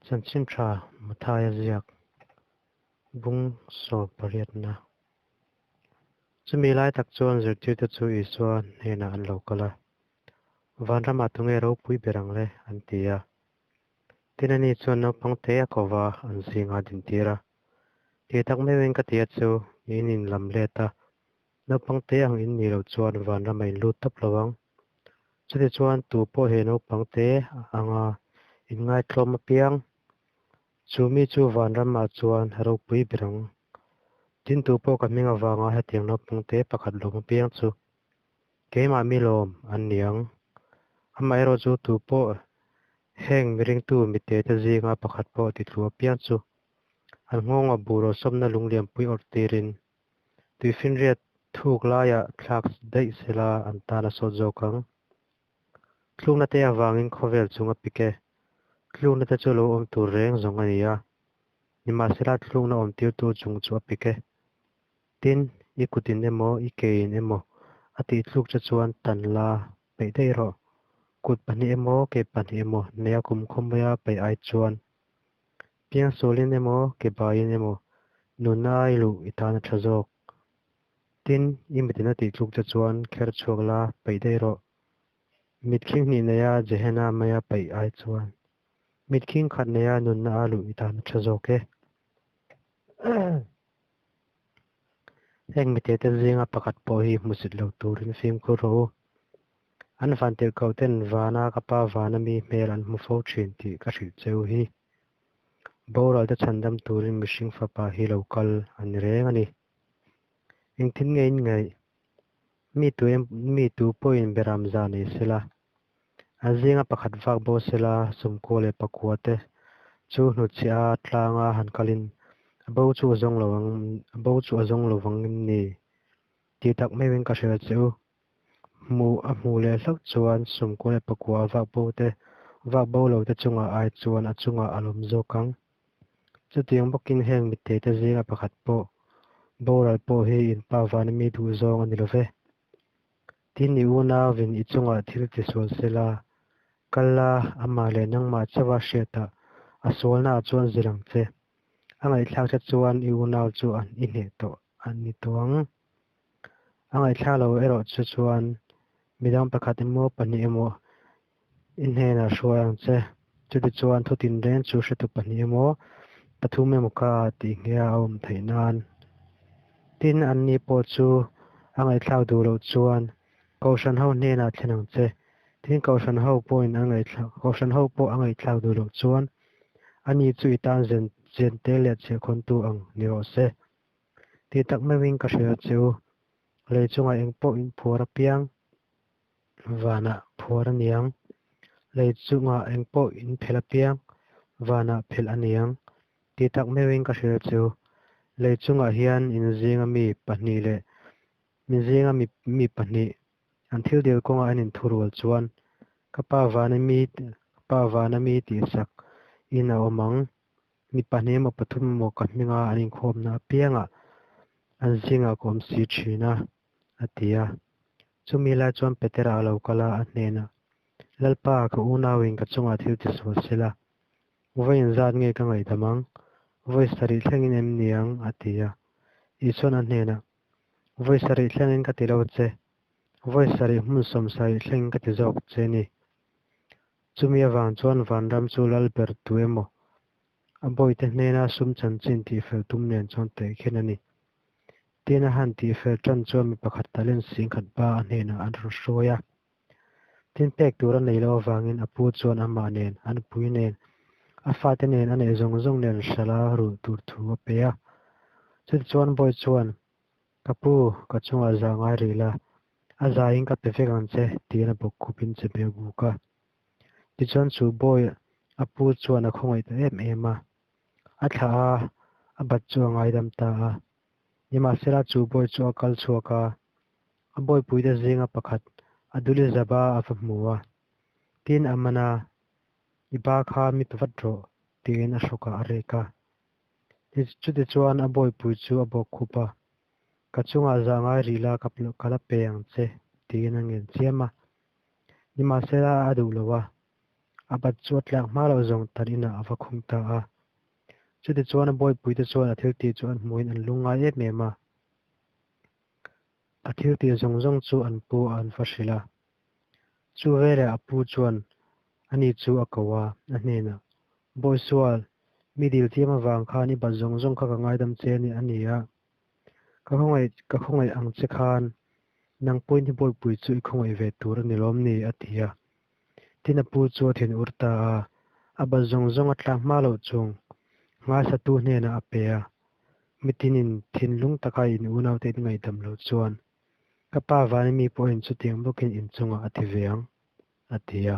Chanchin tha Mathaia ziak bung sawm pariatna. Chumi lai tak chuan zirtirte chu Isua hnenah an lo kal a, Vanramah tunge ropui ber ang le? an ti a. Tin ani chuan naupang te a ko va, an zinga a dintir a. Tih tak meuhin ka ti a chu, in in lam let a, naupang te ang in nih loh chuan vanramah in lut tawp lo ang. Chutichuan tu pawh he naupang te anga inngaithlawm apiang, chu mi chu vanramah chuan ropui ber ang. Tin tu pawh ka hming avanga hetiang naupang te pakhat lawm apiang chu keimah mi lawm an ni ang. Amaherawh chu tu pawh heng miringtu mite te zinga pakhat pawh titlu apiang chu an nghawngah buh rawsawmna lunglianpui awrh tirin Tuifinriat thuk laiah thlak daih sela an tan a sawt zawk ang. Tlukna te avangin khawvel chung a pik e. Tlukna te chu lo awm tur reng zawng a ni a, nimahsela tlukna awm tirtu chung chu a pik e. Tin, i kutin emaw, i kein emaw a tih tluk che chuan tan la peih daih rawh. Kut pahnih emaw, ke pahnih emaw neia kum khawmaia peih ai chuan Piangsualin emaw, kebaiin emaw nunna ai luh i tan a tha zawk. Tin, i mitin a tih tluk che chuan kher chhuak la, peih daih rawh. Mit khing hnih neia Gehenna maia peih ai chuan mit khing khat neia nunna a luh i tan a tha zawk e. Heng mitete zinga pakhat pawh hi hmusit lo turin fimkhur rawh u. An vantirhkoh ten vana ka pa vana mi hmel an hmu fo thin tih ka hrilh cheu hi. Boral te chhandam turin mihring fapa hi lo kal a ni reng a ni. Engtin nge in ngaih? Mi tu mi tu pawhin beram za nei sela, an zinga pakhat vak bo sela sumkua leh pakua te chu hnutchhiah a tlanga han kalin a bo chu a zawng lo ang a bo chu a zawng lo vangin ni tih tak meuhin ka hrilh che u. Hmuh a hmuh leh hlauh chuan sumkua leh pakua vak bo te, vak bo lo te chungah ai chuan a chungah a lawm zawk ang. Chutiang bawkin heng mittei te zinga pakhat pawh boral pawh hi in pa vana mi duh zawng a ni lo ve. Tin i unauvin i chungah thil ti sual sela, kal la, amah leh nangmah chauha hriatah a sualnaah chuan zir ang che. A ngaihthlak che chuan i unau chu an i hneh tawh a ni tawh ang. A ngaihthlak lo erawh chu chuan midang pakhat emaw pahnih emaw i hnenah hruai ang che. Chutichuan thu tinreng chu hretu pahnih emaw pathum emaw kha tih nghe a awm theih nan. Tin, anni pawh chu a ngaihthlak duh loh chuan Kohhran ho hnenah thlen ang che. Tin, Kohhran ho pawhin an ngaihthlak Kohhran ho pawh a ngaihthlak duh loh chuan ani chu i tan zen zen te leh chhiahkhawntu ang ni rawh se. Tih tak meuhin ka hria che u, lei chungah eng pawh in phuar apiang vanah phuar a niang, lei chungah eng pawh in phelh apiang vanah phelh a niang. Tih tak meuhin ka hria che u, lei chungah hian in zinga mi pahnih leh min zinga mi mi pahnih an thil dil kawngah an inthurual chuan ka pa vana mi ka pa vana mi tihsak in a awm ang. Mi pahnih emaw pathum emaw ka hminga an inkhawmna apiangah an zingah ka awm si thin a, a ti a. Chumi lai chuan Petera a lo kal a, a hnenah, Lalpa, ka unauin ka chungah thil ti sual sela, vawiin zat nge ka ngaihdam ang? Vawi sarih thlengin em ni ang? a ti a. Isuan a hnenah, Vawi sarih thlengin ka ti lo che, vawi sarih hmun sawm sarih thlengin ka ti zawk che ni. Chumi avang chuan vanram chu lal ber tu emaw a bawihte hnena sum chanchin tihfel tum nen chuan tehkhin a ni. Tin a han tihfel tan chuan mi pakhat talent singkhat ba a hnenah an rawn hruai a. Tin pek tur a nei loh avangin a pu chuan amah nen, a nupui nen, a fate nen a neih zawng zawng nen hrala rulh tur thu a pe a. Chutichuan bawi chuan, Ka pu, ka chungah zah ngai rih la, A zaiin ka pe vek ang che, tiin a bawk khupin che bel buk a. Tichuan chu bawi a pu chuan a khawngaih ta em em a. A thlah a, a bat chu a ngaidam ta a. Nimahsela chu bawi chu a kal chhuak a, a bawipuite zinga pakhat a duli zaba a va hmu a. Tin a man a, I ba kha mi pe vat rawh, tiin a hrawkah a rek a. Chutichuan a bawipui chu a bawk khup a, Ka chungah zah ngai rih la ka la pe ang che, tiin a ngen chiam a. Nimahsela a duh lo a. A bat chu a tlak hma loh zawng tan inah a va khung ta a. Chutichuan a bawipuite chuan a thiltih chu an hmuhin an lungngai em em a. A thiltih zawng zawng chu an pu an va hrilh a. Chu veleh a pu chuan ani chu a ko a, a hnenah, Bawisual, mi dil chiam avang khan i bat zawng zawng kha ka ngaidam che a ni a. Ka khawngaih ka khawngaih ang che khan nang pawhin i bawipui chu i khawngaih ve tur a ni lawm ni? a ti a. Tin a pu chu a thin ur ta a, a bat zawng zawng a tlak hma loh chung ngaisatu hnenah a pe a. Mitinin thinlung taka in unaute in ngaihdam loh chuan ka Pa vana mi pawhin chutiang bawkin in chungah a ti ve ang, a ti a.